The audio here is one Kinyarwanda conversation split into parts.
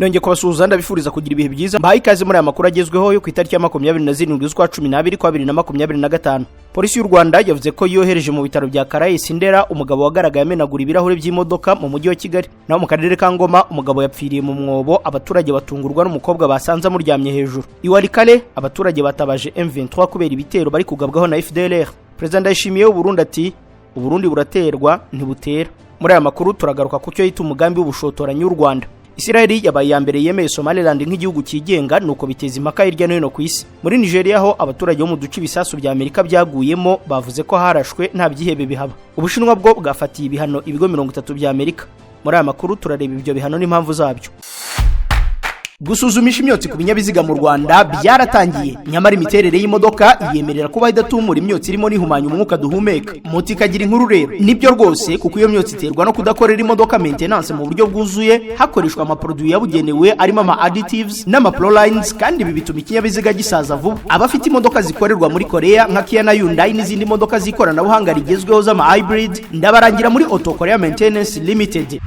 Nongeye kubasuhuza, ndabifuriza kugira ibihe byiza. Mbahaye ikaze muri aya makuru agezweho yo ku itariki ya 27 z'ukwa 12 kwa 2025. Polisi y'u Rwanda yavuze ko yohereje mu bitaro bya Caraes Ndera umugabo wagaragaye amenagura ibirahuri by'imodoka mu mujyi wa Kigali. Naho mu karere ka Ngoma, umugabo yapfiriye mu mwobo, abaturage batungurwa n'umukobwa basanze amuryamye hejuru. I Walikale, abaturage batabaje M23 kubera ibitero bari kugabwaho na FDLR. Perezida Ndayishimiye w'u Burundi ati: "Uburundi buraterwa ntibutera." Muri aya makuru turagaruka ku cyo yita umugambi w'ubushotoranyi w'u Rwanda. Israel yabaye iya mbere yemeye Somaliland nk'igihugu cyigenga, nuko biteza impaka hirya no hino ku isi. Muri Nigeria ho, abaturage bo mu duce ibisasu bya Amerika byaguyemo bavuze ko harashwe nta byihebe bihaba. Ubushinwa bwo bwafatiye ibihano ibigo 30 bya Amerika. Muri aya makuru turareba ibyo bihano n'impamvu zabyo. Gusuzumisha imyotsi ku binyabiziga mu Rwanda byaratangiye, nyamara imiterere y'imodoka yemerera kuba idatumura imyotsi irimo n'ihumanya umwuka duhumeka. Moto ikagira inkuru rero, nibyo rwose, kuko iyo myotsi iterwa no kudakorera imodoka maintenance mu buryo bwuzuye, hakoreshwa ama produits yabugenewe arimo ama additives n'ama prolines, kandi ibi bituma ikinyabiziga gisaza vuba. Abafite imodoka zikorerwa muri Korea nka Kia na Hyundai n'izindi modoka z'ikoranabuhanga rigezweho z'ama hybrid, ndabarangira muri Auto Korea Maintenance Limited.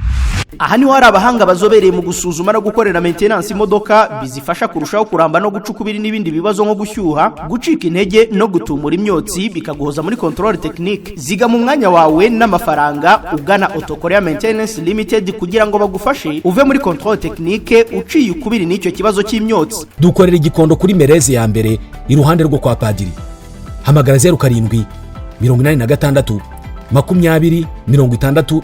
Aha niho hari abahanga bazobereye mu gusuzuma no gukorera maintenance imodoka, bizifasha kurushaho kuramba no guca ukubiri n'ibindi bibazo nko gushyuha, gucika intege no gutumura imyotsi, bikaguhoza muri contrôle technique. Ziga mu mwanya wawe n'amafaranga ugana Auto Korea Maintenance Limited kugira ngo bagufashe uve muri contrôle technique uciye ukubiri n'icyo kibazo cy'imyotsi. Dukorera Igikondo kuri Mereze ya mbere, iruhande rwo kwa padiri. Hamagara 0786 20 60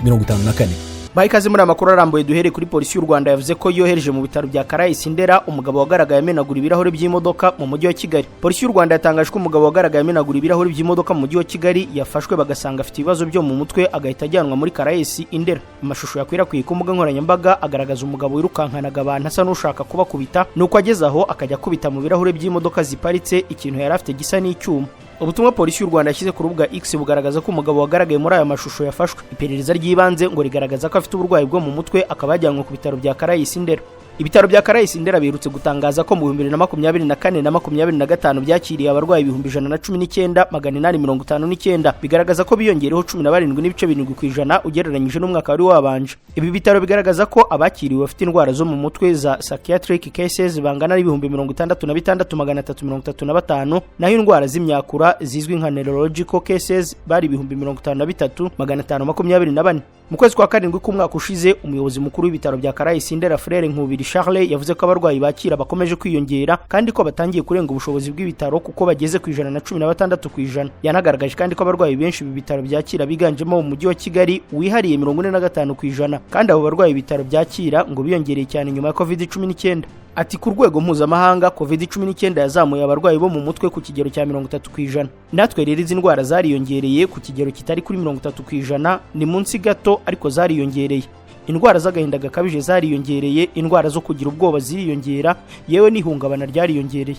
54. Baha ikaze muri amakuru arambuye. Duhere kuri polisi y'u Rwanda yavuze ko yohereje mu bitaro bya Caraes Ndera umugabo wagaragaye amenagura ibirahuri by'imodoka mu mujyi wa Kigali. Polisi y'u Rwanda yatangaje ko umugabo wagaragaye amenagura ibirahuri by'imodoka mu mujyi wa Kigali yafashwe, bagasanga afite ibibazo byo mu mutwe, agahita ajyanwa muri Caraes Ndera. Amashusho yakwirakwiye ku mbuga nkoranyambaga agaragaza umugabo wirukankanaga abantu asa n'ushaka kubakubita, nuko ageze aho akajya akubita mu birahuri by'imodoka ziparitse ikintu yari afite gisa n'icyuma. Ubutumwa polisi y'u Rwanda yashyize ku rubuga X bugaragaza ko umugabo wagaragaye muri aya mashusho yafashwe. Iperereza ry'ibanze ngo rigaragaza ko afite uburwayi bwo mu mutwe, akaba yajyanwe ku bitaro bya Caraes Ndera. Ibitaro bya Caraes Ndera biherutse gutangaza ko mu 2024 na 25 byakiriye abarwayi 119,859, bigaragaza ko biyongereho 17.7% ugereranyije n'umwaka wari wabanje. Ibi bitaro bigaragaza ko abakiriwe bafite indwara zo mu mutwe za psychiatric cases bangana n'ibihumbi 66,335, naho indwara z'imyakura zizwi nka neurological cases bari 53,524. Mu kwezi kwa karindwi k'umwaka ushize, umuyobozi mukuru w'ibitaro bya Caraes Ndera, Frere Nkubiri Charles, yavuze ko abarwayi bakira bakomeje kwiyongera kandi ko batangiye kurenga ubushobozi bw'ibitaro, kuko bageze ku 116%. Yanagaragaje kandi ko abarwayi benshi ibi bitaro byakira biganjemo mu mujyi wa Kigali wihariye 45%, kandi abo barwayi ibitaro byakira ngo biyongereye cyane nyuma ya COVID-19. Ati: "Ku rwego mpuzamahanga, COVID-19 yazamuye abarwayi bo mu mutwe ku kigero cya 30%. Natwe rero izi ndwara zariyongereye ku kigero kitari kuri 30%, ni munsi gato, ariko zariyongereye. Indwara z'agahinda gakabije zariyongereye, indwara zo kugira ubwoba ziriyongera, yewe n'ihungabana ryariyongereye."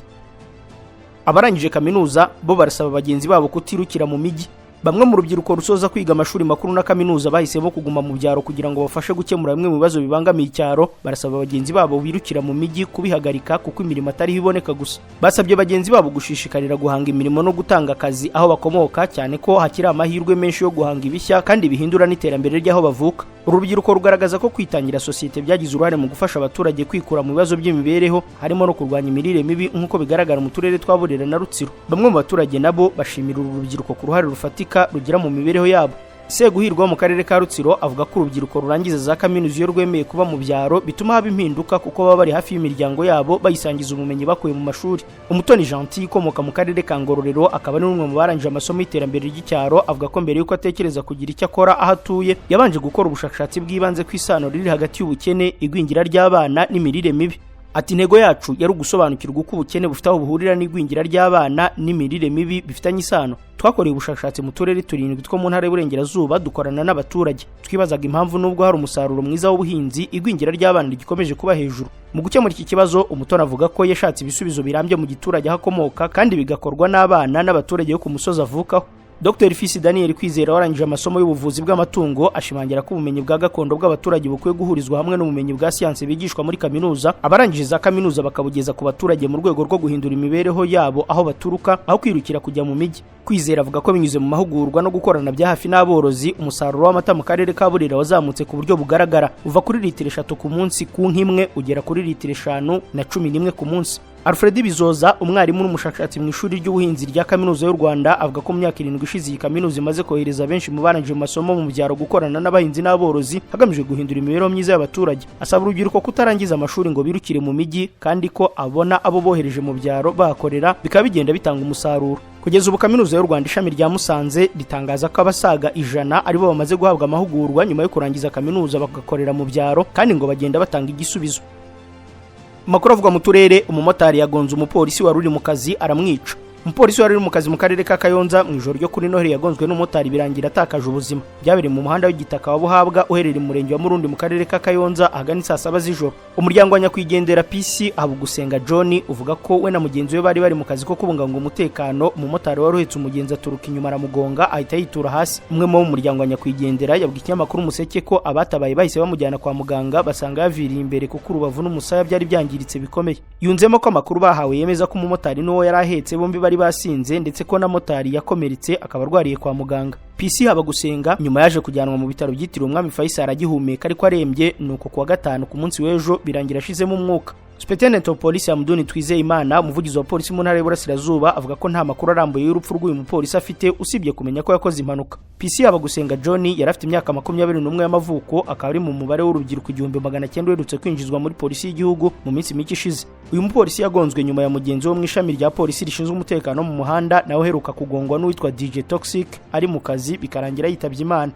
Abarangije kaminuza bo barasaba bagenzi babo kutirukira mu mijyi. Bamwe mu rubyiruko rusoza kwiga amashuri makuru na kaminuza bahisemo kuguma mu byaro kugira ngo bafashe gukemura bimwe mu bibazo bibangamiye icyaro, barasaba bagenzi babo birukira mu mijyi kubihagarika, kuko imirimo atariho iboneka gusa. Basabye bagenzi babo gushishikarira guhanga imirimo no gutanga akazi aho bakomoka, cyane ko hakiri amahirwe menshi yo guhanga ibishya kandi bihindura n'iterambere ry'aho bavuka. Uru rubyiruko rugaragaza ko kwitangira sosiyete byagize uruhare mu gufasha abaturage kwikura mu bibazo by'imibereho, harimo no kurwanya imirire mibi, nk'uko bigaragara mu turere twa Burera na Rutsiro. Bamwe mu baturage nabo bashimira uru rubyiruko ku ruhare rufatika rugira mu mibereho yabo. Seguhirwa wo mu karere ka Rutsiro avuga ko urubyiruko rurangiza za kaminuza iyo rwemeye kuba mu byaro bituma haba impinduka, kuko baba bari hafi y'imiryango yabo, bayisangiza ubumenyi bakuye mu mashuri. Umutoni Gentil ukomoka mu karere ka Ngororero, akaba ari n'umwe mu barangije amasomo y'iterambere ry'icyaro, avuga ko mbere y'uko atekereza kugira icyo akora aho atuye, yabanje gukora ubushakashatsi bw'ibanze ku isano riri hagati y'ubukene, igwingira ry'abana n'imirire mibi. Ati: "Intego yacu yari ugusobanukirwa uko ubukene bufite aho buhurira n'igwingira ry'abana n'imirire mibi bifitanye isano. Twakoreye ubushakashatsi mu turere turindwi two mu ntara y'Uburengerazuba, dukorana n'abaturage. Twibazaga impamvu, nubwo hari umusaruro mwiza w'ubuhinzi, igwingira ry'abana rigikomeje kuba hejuru. Mu gukemura iki kibazo, Umutoni avuga ko yashatse ibisubizo birambye mu giturage aho akomoka, kandi bigakorwa n'abana n'abaturage bo ku musozi avukaho. Dr Fisi Daniel Kwizera, warangije amasomo y'ubuvuzi bw'amatungo, ashimangira ko ubumenyi bwa gakondo bw'abaturage bukwiye guhurizwa hamwe n'ubumenyi bwa siyansi bigishwa muri kaminuza, abarangije za kaminuza bakabugeza ku baturage mu rwego rwo guhindura imibereho yabo aho baturuka, aho kwirukira kujya mu mijyi. Kwizera avuga ko binyuze mu mahugurwa no gukorana bya hafi n'aborozi, umusaruro w'amata mu karere ka Burera wazamutse ku buryo bugaragara, uva kuri litiro 3 ku munsi ku nka imwe ugera kuri litiro 5 na 11 ku munsi. Alfred Bizoza, umwarimu n'umushakashatsi mu ishuri ry'ubuhinzi rya Kaminuza y'u Rwanda, avuga ko mu myaka 7 ishize iyi kaminuza imaze kohereza benshi mu barangije mu masomo mu byaro gukorana n'abahinzi n'aborozi hagamijwe guhindura imibereho myiza y'abaturage. Asaba urubyiruko kutarangiza amashuri ngo birukire mu mijyi, kandi ko abona abo bohereje mu byaro bahakorera bikaba bigenda bitanga umusaruro. Kugeza ubu, Kaminuza y'u Rwanda ishami rya Musanze ritangaza ko abasaga 100 aribo bamaze guhabwa amahugurwa nyuma yo kurangiza kaminuza bagakorera mu byaro, kandi ngo bagenda batanga igisubizo. Amakuru avugwa mu turere: umumotari yagonze umupolisi wari uri mu kazi aramwica. Umupolisi wari uri mu kazi mu karere ka Kayonza mu ijoro ryo kuri Noheli yagonzwe n'umumotari, birangira atakaje ubuzima. Byabereye mu muhanda w'igitaka wa Buhabwa uherereye mu murenge wa Murundi mu karere ka Kayonza ahagana saa 7 z'ijoro. Umuryango wa nyakwigendera PC Habugusenga John uvuga ko we na mugenzi we bari bari mu kazi ko kubungabunga umutekano, umumotari wari uhetse umugenzi aturuka inyuma aramugonga, ahita yitura hasi. Umwe mu muryango wa nyakwigendera yabwiye ikinyamakuru Umuseke ko abatabaye bahise bamujyana kwa muganga, basanga yaviriye imbere kuko urubavu n'umusaya byari byangiritse bikomeye. Yunzemo ko amakuru bahawe yemeza ko umumotari n'uwo yari ahetse bombi bari basinze, ndetse ko na motari yakomeretse akaba arwariye kwa muganga. PC Habagusenga nyuma yaje kujyanwa mu bitaro byitiriwe Umwami Faisal agihumeka ariko arembye, nuko kuwa gatanu, ku munsi w'ejo, birangira ashizemo umwuka. Superintendent of Police Hamduni Twizeyimana, umuvugizi wa polisi mu ntara y'Iburasirazuba, avuga ko nta makuru arambuye y'urupfu rw'uyu mupolisi afite, usibye kumenya ko yakoze impanuka. PC Habagusenga John yari afite imyaka 21 y'amavuko, akaba ari mu mubare w'urubyiruko 1900 uherutse kwinjizwa muri polisi y'igihugu mu minsi mike ishize. Uyu mupolisi yagonzwe nyuma ya mugenzi wo mu ishami rya polisi rishinzwe umutekano mu muhanda, nawe uheruka kugongwa n'uwitwa DJ Toxic ari mu kazi, bikarangira yitabye Imana.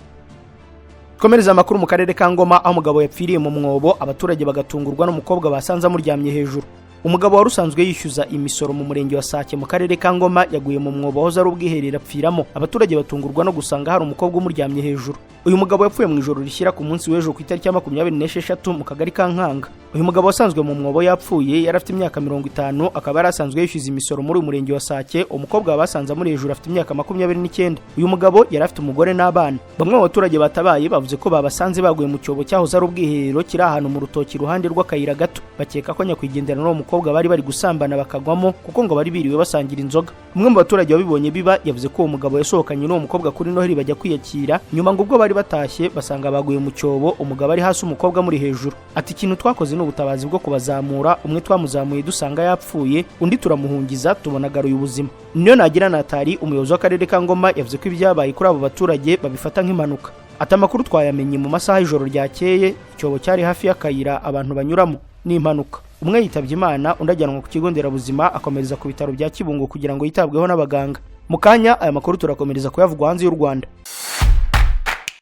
Komereza amakuru mu karere ka Ngoma, aho umugabo yapfiriye mu mwobo, abaturage bagatungurwa n'umukobwa basanze amuryamye hejuru. Umugabo wari usanzwe yishyuza imisoro mu murenge wa Sake mu karere ka Ngoma yaguye mu mwobo wahoze ari ubwiherero apfiramo, abaturage batungurwa no gusanga hari umukobwa umuryamye hejuru. Uyu mugabo yapfuye mu ijoro rishyira ku munsi w'ejo ku itariki ya 26 mu kagari ka Nkanga. Uyu mugabo wasanzwe mu mwobo yapfuye yari afite imyaka 50, akaba yari asanzwe yishyuza imisoro muri uyu murenge wa Sake. Umukobwa basanze amuri hejuru afite imyaka 29. Uyu mugabo yari afite umugore n'abana. Bamwe mu baturage batabaye bavuze ko babasanze baguye mu cyobo cyahoze ari ubwiherero kiri ahantu mu rutoki iruhande rw'akayira gato. Bakeka ko nyakwigendera n'uwo mukobwa bari bari gusambana bakagwamo, kuko ngo bari biriwe basangira inzoga. Umwe mu baturage wabibonye biba yavuze ko uwo mugabo yasohokanye n'uwo mukobwa kuri Noheli bajya kwiyakira, nyuma ngo ubwo bari batashye basanga baguye mu cyobo, umugabo ari hasi, umukobwa amuri hejuru. Ati: "Ikintu twakoze ni ubutabazi bwo kubazamura. Umwe twamuzamuye dusanga yapfuye, undi turamuhungiza tubona agaruye ubuzima." Niyo nagira Natali, umuyobozi w'akarere ka Ngoma, yavuze ko ibyabaye kuri abo baturage babifata nk'impanuka. Ati: "Amakuru twayamenye mu masaha y'ijoro ryakeye. Icyobo cyari hafi y'akayira abantu banyuramo. Ni impanuka. Umwe yitabye Imana, undi ajyanwa ku kigo nderabuzima, akomereza ku bitaro bya Kibungo kugira ngo yitabweho n'abaganga." Mu kanya aya makuru turakomereza kuyavugwa hanze y'u Rwanda.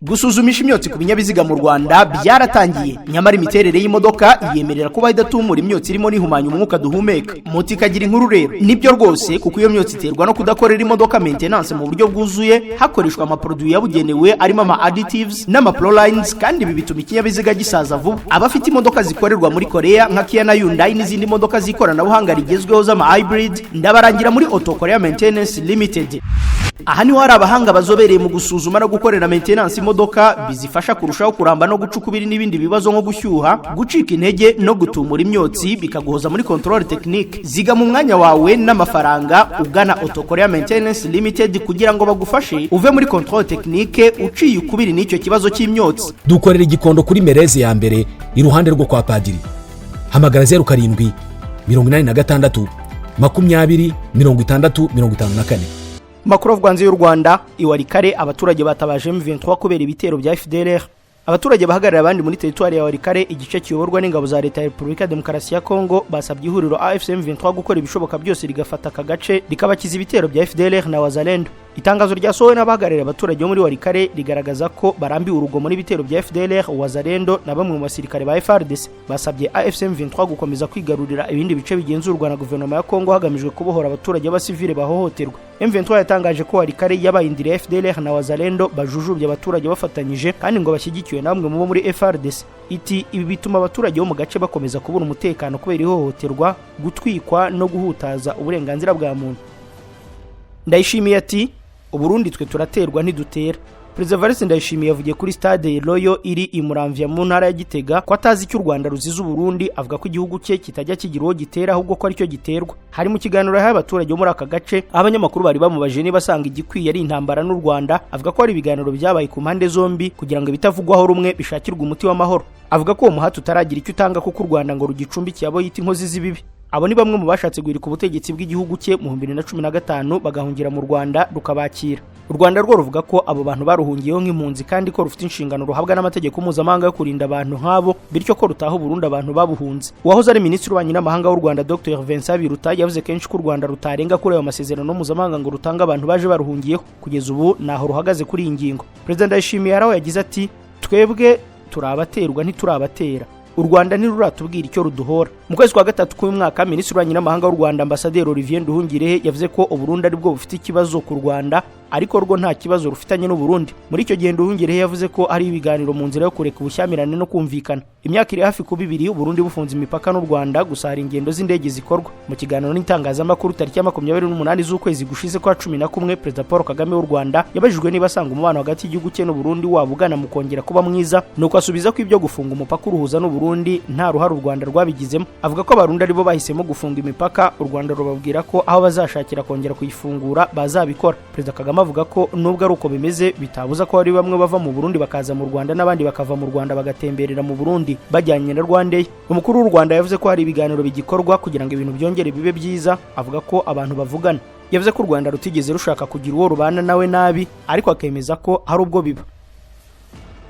Gusuzumisha imyotsi ku binyabiziga mu Rwanda byaratangiye, nyamara imiterere y'imodoka yemerera kuba idatumura imyotsi irimo n'ihumanya umwuka duhumeka. Moto ikagira inkuru rero, nibyo rwose, kuko iyo myotsi iterwa no kudakorera imodoka maintenance mu buryo bwuzuye, hakoreshwa ama produits yabugenewe arimo ama additives n'ama prolines, kandi ibi bituma ikinyabiziga gisaza vuba. Abafite imodoka zikorerwa muri Korea nka Kia na Hyundai n'izindi modoka z'ikoranabuhanga rigezweho z'ama hybrid, ndabarangira muri Auto Korea Maintenance Limited. Aha niho hari abahanga bazobereye mu gusuzuma no gukorera maintenance imodoka, bizifasha kurushaho kuramba no guca ukubiri n'ibindi bibazo nko gushyuha, gucika intege no gutumura imyotsi, bikaguhoza muri contrôle technique. Ziga mu mwanya wawe n'amafaranga ugana Auto Korea Maintenance Limited kugira ngo bagufashe uve muri contrôle technique uciye ukubiri n'icyo kibazo cy'imyotsi. Dukorera Igikondo kuri Mereze ya mbere iruhande rwo kwa padiri. Hamagara 0786 20 60 54. Makuru avugwa hanze y'u Rwanda: I Walikale abaturage batabaje M23 kubera ibitero bya FDLR. Abaturage bahagarariye abandi muri teritwari ya Walikale, igice kiyoborwa n'ingabo za Leta ya Repubulika ya Demokarasi ya Kongo, basabye ihuriro AFC M23 gukora ibishoboka byose rigafata aka gace, rikabakiza ibitero bya FDLR na Wazalendo. Itangazo ryasohowe n'abahagarariye abaturage bo muri Walikale rigaragaza ko barambiwe urugomo n'ibitero bya FDLR, Wazalendo na bamwe mu basirikare ba FARDC. Basabye AFC M23 gukomeza kwigarurira ibindi bice bigenzurwa na guverinoma ya Kongo, hagamijwe kubohora abaturage b'abasivile bahohoterwa. M23 yatangaje ko Walikale yabaye indiri ya FDLR na Wazalendo bajujubye abaturage bafatanyije, kandi ngo bashyigikiwe na bamwe mu bo muri FARDC. Iti: "Ibi bituma abaturage bo mu gace bakomeza kubura umutekano kubera ihohoterwa, gutwikwa no guhutaza uburenganzira bwa muntu." Ndayishimiye ati: Uburundi twe turaterwa ntidutera. Perezida Evariste Ndayishimiye yavugiye kuri stade Royal iri i Muramvya mu ntara ya Gitega ko atazi icyo u Rwanda ruziza Uburundi. Avuga ko igihugu cye kitajya kigira uwo gitera, ahubwo ko aricyo giterwa. Hari mu kiganiro yahaye abaturage bo muri aka gace, aho abanyamakuru bari bamubajije niba asanga igikwiye ari intambara n'u Rwanda. Avuga ko hari ibiganiro byabaye ku mpande zombi kugira ngo ibitavugwaho rumwe bishakirwe umuti w'amahoro. Avuga ko uwo muhati utaragira icyo utanga, kuko u Rwanda ngo rugicumbikiye abo yita inkozi z'ibibi. Abo ni bamwe mu bashatse guhirika ubutegetsi bw'igihugu cye mu 2015, bagahungira mu Rwanda rukabakira. U Rwanda rwo ruvuga ko abo bantu baruhungiyeho nk'impunzi, kandi ko rufite inshingano ruhabwa n'amategeko mpuzamahanga yo kurinda abantu nk'abo, bityo ko rutaha Burundi abantu babuhunze. Uwahoze ari minisitiri w'ububanyi n'amahanga w'u Rwanda, Dr Vincent Biruta, yavuze kenshi ko u Rwanda rutarenga kuri ayo masezerano mpuzamahanga ngo rutange abantu baje baruhungiyeho. Kugeza ubu ntaho ruhagaze kuri iyi ngingo. Perezida Ndayishimiye hari aho yagize ati: "Twebwe turabaterwa, ntiturabatera. U Rwanda ntiruratubwira icyo ruduhora." Mu kwezi kwa gatatu k'uyu mwaka, minisitiri w'ububanyi n'amahanga w'u Rwanda, Ambasaderi Olivier Nduhungirehe, yavuze ko Uburundi aribwo bufite ikibazo ku Rwanda, ariko rwo nta kibazo rufitanye n'Uburundi. Muri icyo gihe Nduhungirehe yavuze ko ari ibiganiro mu nzira yo kureka ubushyamirane no kumvikana. Imyaka iri hafi kuba 2 Uburundi bufunze imipaka n'u Rwanda, gusa hari ingendo z'indege zikorwa. Mu kiganiro n'itangazamakuru tariki ya 28 z'ukwezi gushize kwa 11, Perezida Paul Kagame w'u Rwanda yabajijwe niba asanga umubano hagati y'igihugu cye n'Uburundi waba ugana mu kongera kuba mwiza, nuko asubiza ko ibyo gufunga umupaka uruhuza n'Uburundi nta ruhare u Rwanda rwabigizemo. Avuga ko Abarundi aribo bahisemo gufunga imipaka, u Rwanda rubabwira ko aho bazashakira kongera kuyifungura bazabikora. Perezida Kagame avuga ko nubwo ari uko bimeze, bitabuza ko hari bamwe bava mu Burundi bakaza mu Rwanda, n'abandi bakava mu Rwanda bagatemberera mu Burundi bajyanye na Rwandair. Umukuru w'u Rwanda yavuze ko hari ibiganiro bigikorwa kugira ngo ibintu byongere bibe byiza. Avuga ko abantu bavugana. Yavuze ko u Rwanda rutigeze rushaka kugira uwo rubana nawe nabi, ariko akemeza ko hari ubwo biba.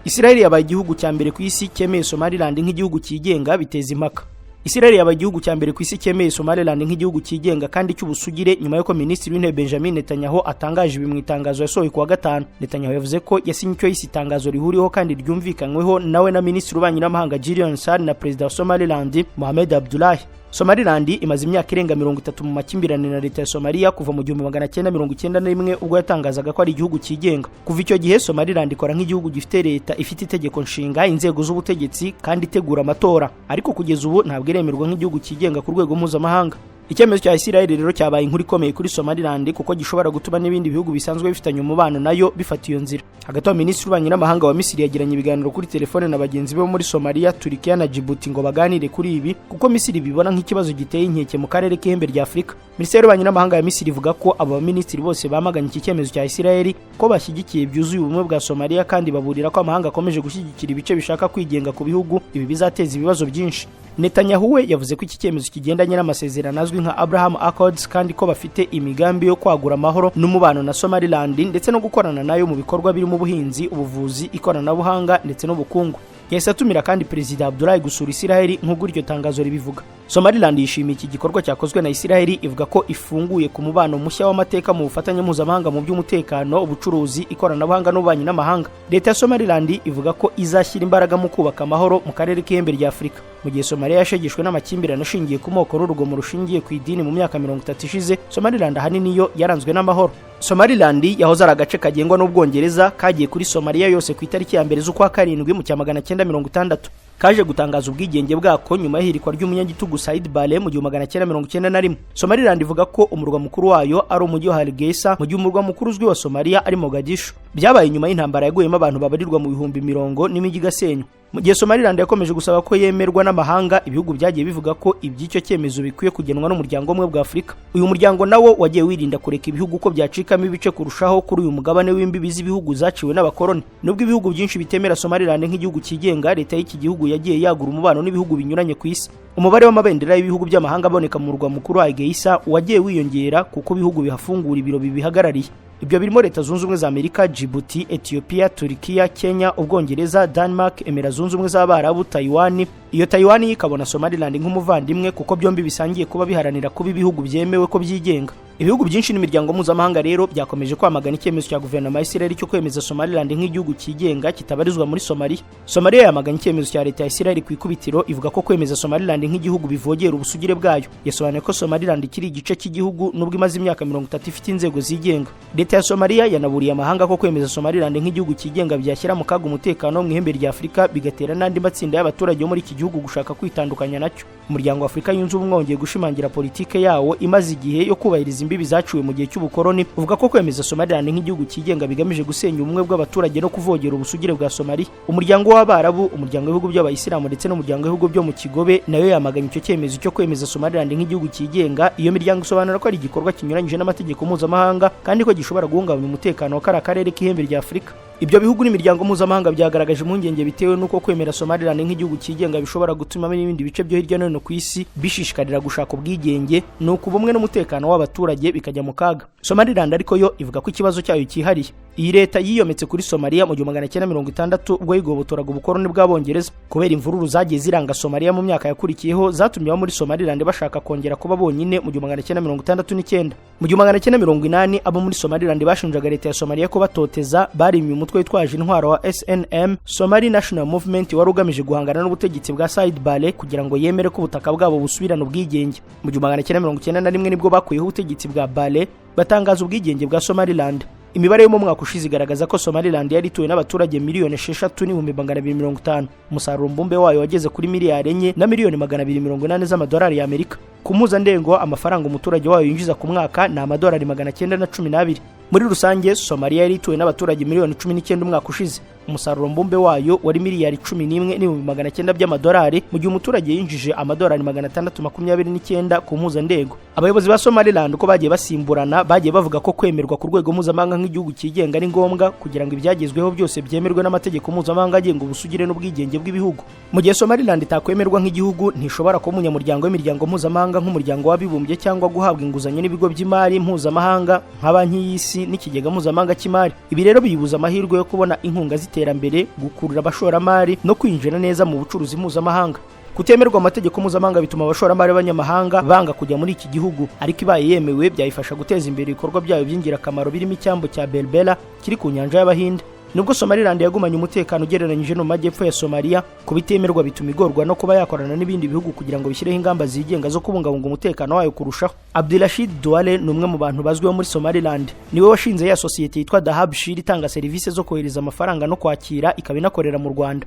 Israel yabaye igihugu cya mbere ku isi cyemeye Somaliland nk'igihugu cyigenga, biteza impaka. Israel yabaye igihugu cya mbere ku isi cyemeye Somaliland nk'igihugu cyigenga kandi cy'ubusugire, nyuma y'uko Minisitiri w'Intebe Benjamin Netanyahu atangaje ibi mu itangazo yasohoye kuwa gatanu. Netanyahu yavuze ko yasinye icyo yise itangazo rihuriweho kandi ryumvikanyweho nawe na Minisitiri w'Ububanyi n'Amahanga Gideon Saar na Perezida wa Somaliland Mohamed Abdullahi. Somaliland imaze imyaka irenga 30 mu makimbirane na leta ya Somalia, kuva mu 1991 ubwo yatangazaga ko ari igihugu cyigenga. Kuva icyo gihe Somaliland ikora nk'igihugu gifite leta ifite itegeko nshinga, inzego z'ubutegetsi kandi itegura amatora, ariko kugeza ubu ntabwo iremerwa nk'igihugu cyigenga ku rwego mpuzamahanga. Icyemezo cya Israel rero cyabaye inkuru ikomeye kuri Somaliland, kuko gishobora gutuma n'ibindi bihugu bisanzwe bifitanye umubano nayo bifata iyo nzira. Hagati aho, Minisitiri w'Ububanyi n'Amahanga wa Misiri yagiranye ibiganiro kuri telefone na bagenzi be bo muri Somalia, Turikiya na Djibouti ngo baganire kuri ibi, kuko Misiri bibona nk'ikibazo giteye inkeke mu karere k'ihembe rya Afurika. Minisiteri y'Ububanyi n'Amahanga ya Misiri ivuga ko abo baminisitiri bose bamaganye iki cyemezo cya Israel, ko bashyigikiye byuzuye ubumwe bwa Somalia, kandi baburira ko amahanga akomeje gushyigikira ibice bishaka kwigenga ku bihugu, ibi bizateza ibibazo byinshi. Netanyahu we yavuze ko iki cyemezo kigendanye n'amasezerano azwi nka Abraham Accords, kandi ko bafite imigambi yo kwagura amahoro n'umubano na Somaliland, ndetse no gukorana nayo mu bikorwa birimo ubuhinzi, ubuvuzi, ikoranabuhanga ndetse n'ubukungu. Yahise atumira kandi Perezida Abdullahi gusura Israel, nk'uko iryo tangazo ribivuga. Somaliland yishimiye iki gikorwa cyakozwe na Israel, ivuga ko ifunguye ku mubano mushya w'amateka mu bufatanye mpuzamahanga mu by'umutekano, ubucuruzi, ikoranabuhanga n'ububanyi n'amahanga. Leta ya Somaliland ivuga ko izashyira imbaraga mu kubaka amahoro mu karere k'ihembe rya Afurika. Mu gihe Somalia yashegeshwe n'amakimbirane ashingiye ku moko n'urugomo rushingiye ku idini mu myaka 30 ishize, Somaliland ahanini yo yaranzwe n'amahoro. Somaliland yahoze ari agace kagengwa n'Ubwongereza kagiye kuri Somalia yose ku itariki ya 1 z'ukwa karindwi mu cya 960. Kaje gutangaza ubwigenge bwako nyuma y'ihirikwa ry'umunyagitugu Said Barre mu 1991. Somaliland ivuga ko umurwa mukuru wayo ari umujyi wa Hargeisa, mu gihe umurwa mukuru uzwi wa Somalia ari Mogadishu. Byabaye nyuma y'intambara yaguyemo abantu babarirwa mu bihumbi mirongo n'imijyi igasenywa. Mu gihe Somaliland yakomeje gusaba ko yemerwa n'amahanga, ibihugu byagiye bivuga ko iby'icyo cyemezo bikwiye kugenwa n'umuryango umwe bwa Afurika. Uyu muryango nawo wagiye wirinda kureka ibihugu ko byacikamo ibice kurushaho kuri uyu mugabane w'imbibi z'ibihugu zaciwe n'abakoloni. Nubwo ibihugu byinshi bitemera Somaliland nk'igihugu cyigenga, leta y'iki gihugu yagiye yagura umubano n'ibihugu binyuranye ku isi. Umubare w'amabendera y'ibihugu by'amahanga aboneka mu murwa mukuru wa Hargeisa wagiye wiyongera, kuko ibihugu bihafungura ibiro bibihagarariye. Ibyo birimo Leta Zunze Ubumwe za Amerika, Djibouti, Ethiopia, Turkiya, Kenya, Ubwongereza, Denmark, Emira Zunze Ubumwe z'Abarabu, Taiwan. Iyo Taiwan ikabona Somaliland nk'umuvandimwe, kuko byombi bisangiye kuba biharanira kuba ibihugu byemewe ko byigenga. Ibihugu byinshi n'imiryango mpuzamahanga rero byakomeje kwamagana icyemezo cya guverinoma ya Israel cyo kwemeza Somaliland nk'igihugu cyigenga kitabarizwa muri Somalia. Somalia yamaganye icyemezo cya leta ya Israel ku ikubitiro, ivuga ko kwemeza Somaliland nk'igihugu bivogera ubusugire bwayo. Yasobanuye ko Somaliland ikiri igice cy'igihugu, nubwo imaze imyaka 30 ifite inzego zigenga. Leta ya Somalia yanaburiye amahanga ko kwemeza Somaliland nk'igihugu cyigenga byashyira mu kaga umutekano mu ihembe rya Afurika, bigatera n'andi matsinda y'abaturage bo muri iki gihugu gushaka kwitandukanya nacyo. Umuryango wa Afurika Yunze Ubumwe wongeye gushimangira politike yawo imaze igihe yo kubahiriza imbibi zaciwe mu gihe cy'ubukoloni, uvuga ko kwemeza Somaliland nk'igihugu cyigenga bigamije gusenya ubumwe bw'abaturage no kuvogera ubusugire bwa Somalia. Umuryango w'Abarabu, Umuryango w'Ibihugu by'Abayisilamu ndetse n'Umuryango w'Ibihugu byo mu Kigobe nayo yamaganye icyo cyemezo cyo kwemeza Somaliland nk'igihugu cyigenga. Iyo miryango isobanura ko ari igikorwa kinyuranyije n'amategeko mpuzamahanga kandi ko gishobora guhungabanya umutekano wa kariya karere k'ihembe rya Afurika. Ibyo bihugu n'imiryango mpuzamahanga byagaragaje impungenge bitewe n'uko kwemera Somaliland nk'igihugu cyigenga bishobora gutuma n'ibindi bice byo hirya no hino ku isi bishishikarira gushaka ubwigenge, ni uko ubumwe n'umutekano w'abaturage bikajya mu kaga. Somaliland ariko yo ivuga ko ikibazo cyayo cyihariye. Iyi leta yiyometse kuri Somalia mu 1960 ubwo yigobotoraga ubukoloni bw'Abongereza. Kubera imvururu zagiye ziranga Somalia mu myaka yakurikiyeho, zatumye abo muri Somaliland bashaka kongera kuba bonyine mu 1969. Mu 1980, abo muri Somaliland bashinjaga leta ya Somalia ko batoteza, barimye umutwe witwaje intwaro wa SNM, Somali National Movement, wari ugamije guhangana n'ubutegetsi bwa Said Barre kugira ngo yemere ko ubutaka bwabo busubirana ubwigenge. Mu 1991 nibwo bakuyeho ubutegetsi bwa Barre, batangaza ubwigenge bwa Somaliland. Imibare yo mu mwaka ushize igaragaza ko Somaliland yari ituwe n'abaturage 6,250,000. Umusaruro mbumbe wayo wageze kuri 4,280,000,000 z'amadolari y'Amerika. Ku mpuzandengo, amafaranga umuturage wayo yinjiza ku mwaka ni amadolari 912. Muri rusange, Somaliya yari ituwe n'abaturage miliyoni 19 umwaka ushize. Umusaruro mbumbe wayo wari 11,900,000,000 by'amadolari, mu gihe umuturage yinjije amadolari 629 ku mpuzandengo. Abayobozi ba Somaliland uko bagiye basimburana, bagiye bavuga ko kwemerwa ku rwego mpuzamahanga nk'igihugu cyigenga ari ngombwa kugira ngo ibyagezweho byose byemerwe n'amategeko mpuzamahanga agenga ubusugire n'ubwigenge bw'ibihugu. Mu gihe Somaliland itakwemerwa nk'igihugu, ntishobora kuba umunyamuryango w'imiryango mpuzamahanga nk'Umuryango w'Abibumbye cyangwa guhabwa inguzanyo n'ibigo by'imari mpuzamahanga nka Banki y'Isi n'Ikigega Mpuzamahanga cy'Imari. Ibi rero biyibuza amahirwe yo kubona inkunga z'iterambere, gukurura abashoramari no kwinjira neza mu bucuruzi mpuzamahanga. Kutemerwa amategeko mpuzamahanga bituma abashoramari b'abanyamahanga banga kujya muri iki gihugu, ariko ibaye yemewe byayifasha guteza imbere ibikorwa byayo by'ingirakamaro birimo icyambu cya Berbera kiri ku Nyanja y'Abahinde. Nubwo Somaliland yagumanye umutekano ugereranyije no mu majyepfo ya Somalia, kubitemerwa bituma igorwa no kuba yakorana n'ibindi bihugu kugira ngo bishyireho ingamba zigenga zo kubungabunga umutekano wayo kurushaho. Abdulrashid Duale ni umwe mu bantu bazwiho muri Somaliland. Niwe washinze ya sosiyete yitwa Dahabshil itanga serivisi zo kohereza amafaranga no kwakira, ikaba inakorera mu Rwanda.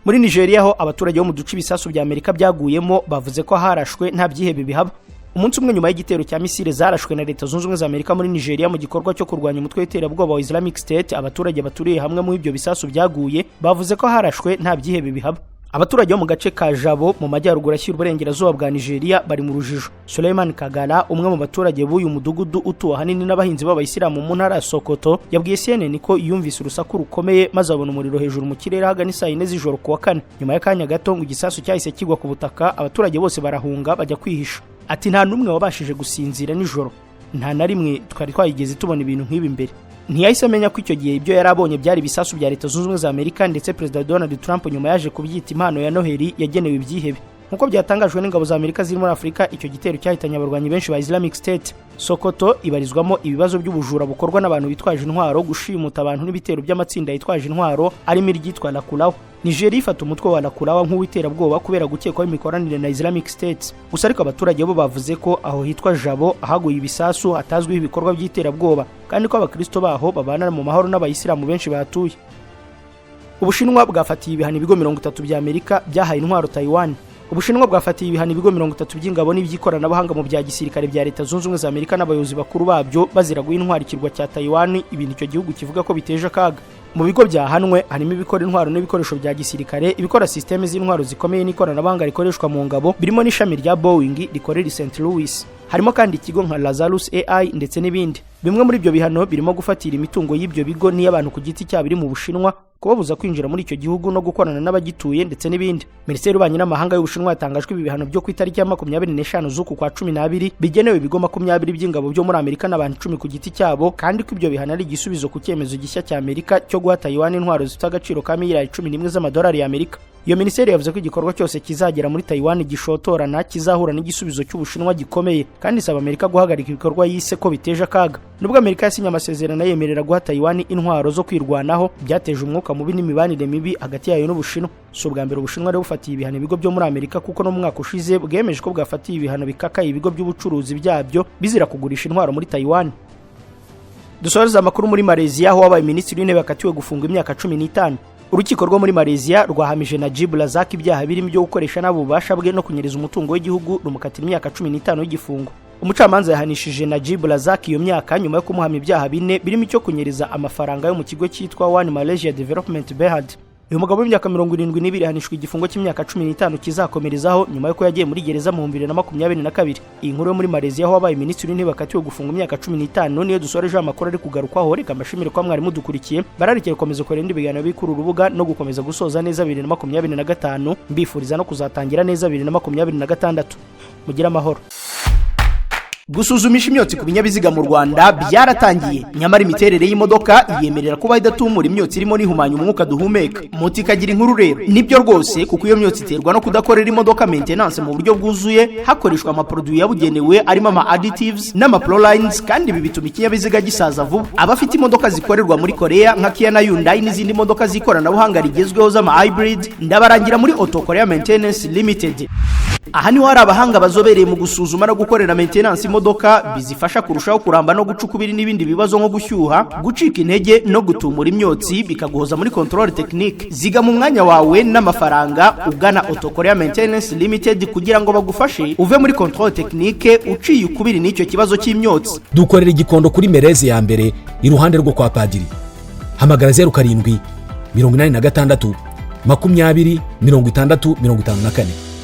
Muri Nigeria ho, abaturage bo mu duce ibisasu bya Amerika byaguyemo bavuze ko harashwe nta byihebe bihaba. Umunsi umwe nyuma y'igitero cya misile zarashwe na Leta Zunze Ubumwe za Amerika muri Nigeria mu gikorwa cyo kurwanya umutwe w'iterabwoba wa Islamic State, abaturage baturiye hamwe muri ibyo bisasu byaguye bavuze ko harashwe nta byihebe bihaba. Abaturage bo mu gace ka Jabo mu majyaruguru ashyira uburengerazuba bwa Nigeria bari mu rujijo. Suleiman Kagara, umwe mu baturage b'uyu mudugudu utuwe ahanini n'abahinzi b'Abayisilamu mu ntara ya Sokoto, yabwiye CNN ko yumvise urusaku rukomeye maze abona umuriro hejuru mu kirere ahagana isaa 4 z'ijoro ku wa kane. Nyuma y'akanya gato ngo igisasu cyahise kigwa ku butaka, abaturage bose barahunga bajya kwihisha. Ati: "Nta n'umwe wabashije gusinzira nijoro, nta na rimwe twari twayigeze tubona ibintu nk'ibi mbere." Ntiyahise amenya ko icyo gihe ibyo yari abonye byari ibisasu bya Leta Zunze Ubumwe za Amerika, ndetse Perezida Donald Trump nyuma yaje kubyita impano ya Noheli yagenewe ibyihebe. Nk'uko byatangajwe n'ingabo za Amerika ziri muri Afurika, icyo gitero cyahitanye abarwanyi benshi ba Islamic State. Sokoto ibarizwamo ibibazo by'ubujura bukorwa n'abantu bitwaje intwaro, gushimuta abantu n'ibitero by'amatsinda yitwaje intwaro arimo iryitwa Lakurawa. Nigeria ifata umutwe wa Lakurawa nk'uw'iterabwoba kubera gukekwaho imikoranire na Islamic State. Gusa ariko abaturage bo bavuze ko aho hitwa Jabo ahaguye ibisasu hatazwiho ibikorwa by'iterabwoba, kandi ko abakristo baho babana mu mahoro n'Abayisilamu benshi bahatuye. Ubushinwa bwafatiye ibihano ibigo 30 bya Amerika byahaye intwaro Taiwan. Ubushinwa bwafatiye ibihano ibigo 30 by'ingabo n'iby'ikoranabuhanga mu bya gisirikare bya Leta Zunze Ubumwe za Amerika n'abayobozi bakuru babyo, bazira guha intwaro ikirwa cya Taiwan, ibintu icyo gihugu kivuga ko biteje akaga. Mu bigo byahanwe harimo ibikora intwaro n'ibikoresho bya gisirikare, ibikora sisiteme z'intwaro zikomeye n'ikoranabuhanga rikoreshwa mu ngabo, birimo n'ishami rya Boeing rikorera i St Louis. Harimo kandi ikigo nka Lazarus AI ndetse n'ibindi. Bimwe muri ibyo bihano birimo gufatira imitungo y'ibyo bigo n'iy'abantu ku giti cyabo iri mu Bushinwa, kubabuza kwinjira muri icyo gihugu no gukorana n'abagituye, ndetse n'ibindi. Minisiteri y'Ububanyi n'Amahanga y'Ubushinwa yatangajwe ibi bihano byo ku itariki ya 25 z'uku kwa 12 bigenewe ibigo 20 by'ingabo byo muri Amerika n'abantu 10 ku giti cyabo, kandi ko ibyo bihano ari igisubizo ku cyemezo gishya cya Amerika cyo guha Taiwan intwaro zifite agaciro ka miliyari 11 z'amadolari y'Amerika. Iyo minisiteri yavuze ko igikorwa cyose kizagera muri Taiwan gishotorana kizahura n'igisubizo cy'Ubushinwa gikomeye, kandi isaba Amerika guhagarika ibikorwa yise ko biteje akaga. Nubwo Amerika yasinye amasezerano yemerera guha Taiwan intwaro zo kwirwanaho, byateje umwuka mubi n'imibanire mibi hagati yayo n'Ubushinwa. Si ubwa mbere Ubushinwa rero bufatiye ibihano ibigo byo muri Amerika, kuko no mu mwaka ushize bwemeje ko bwafatiye ibihano bikakaye ibigo by'ubucuruzi byabyo bizira kugurisha intwaro muri Taiwan. Dusoreze amakuru muri Malaysia, aho wabaye minisitiri w'intebe akatiwe gufungwa imyaka 15. Urukiko rwo muri Malaysia rwahamije Najib Razak ibyaha birimo ibyo gukoresha nabi ububasha bwe no kunyereza umutungo w'igihugu, rumukatira imyaka 15 y'igifungo. Umucamanza yahanishije Najib Razak iyo myaka nyuma yo kumuhamya ibyaha bine, birimo icyo kunyereza amafaranga yo mu kigo cyitwa One Malaysia Development Berhad. Uyu mugabo w'imyaka 72 yahanishwa igifungo cy'imyaka 15 kizakomerezaho, nyuma y'uko yagiye muri gereza mu 2022. Iyi nkuru yo muri Malaysia, aho wabaye minisitiri w'intebe akatiwe gufunga imyaka 15, niyo dusorejeho amakuru ari kugarukwaho. Reka mbashimire ko mwari mudukurikiye, bararikira gukomeza kureba ibindi biganiro biri kuri uru rubuga no gukomeza gusoza neza 2025, mbifuriza no kuzatangira neza 2026. Mugire amahoro. Gusuzumisha imyotsi ku binyabiziga mu Rwanda byaratangiye, nyamara imiterere y'imodoka yemerera kuba idatumura imyotsi irimo n'ihumanya umwuka duhumeka. Moto ikagira inkuru rero, nibyo rwose, kuko iyo myotsi iterwa no kudakorera imodoka maintenance mu buryo bwuzuye, hakoreshwa amaproduit yabugenewe arimo ama additives n'ama prolines, kandi ibi bituma ikinyabiziga gisaza vuba. Abafite imodoka zikorerwa muri Korea nka Kia na Hyundai n'izindi modoka z'ikoranabuhanga rigezweho z'ama hybrid, ndabarangira muri Auto Korea Maintenance Limited. Aha niho hari abahanga bazobereye mu gusuzuma no gukorera maintenance imodoka, bizifasha kurushaho kuramba no guca ukubiri n'ibindi bibazo nko gushyuha, gucika intege no gutumura imyotsi, bikaguhoza muri contrôle technique. Ziga mu mwanya wawe n'amafaranga ugana Auto Korea Maintenance Limited kugira ngo bagufashe uve muri contrôle technique uciye ukubiri n'icyo kibazo cy'imyotsi. Dukorera Igikondo kuri Mereze ya mbere, iruhande rwo kwa padiri. Hamagara 07 86 20 60 54.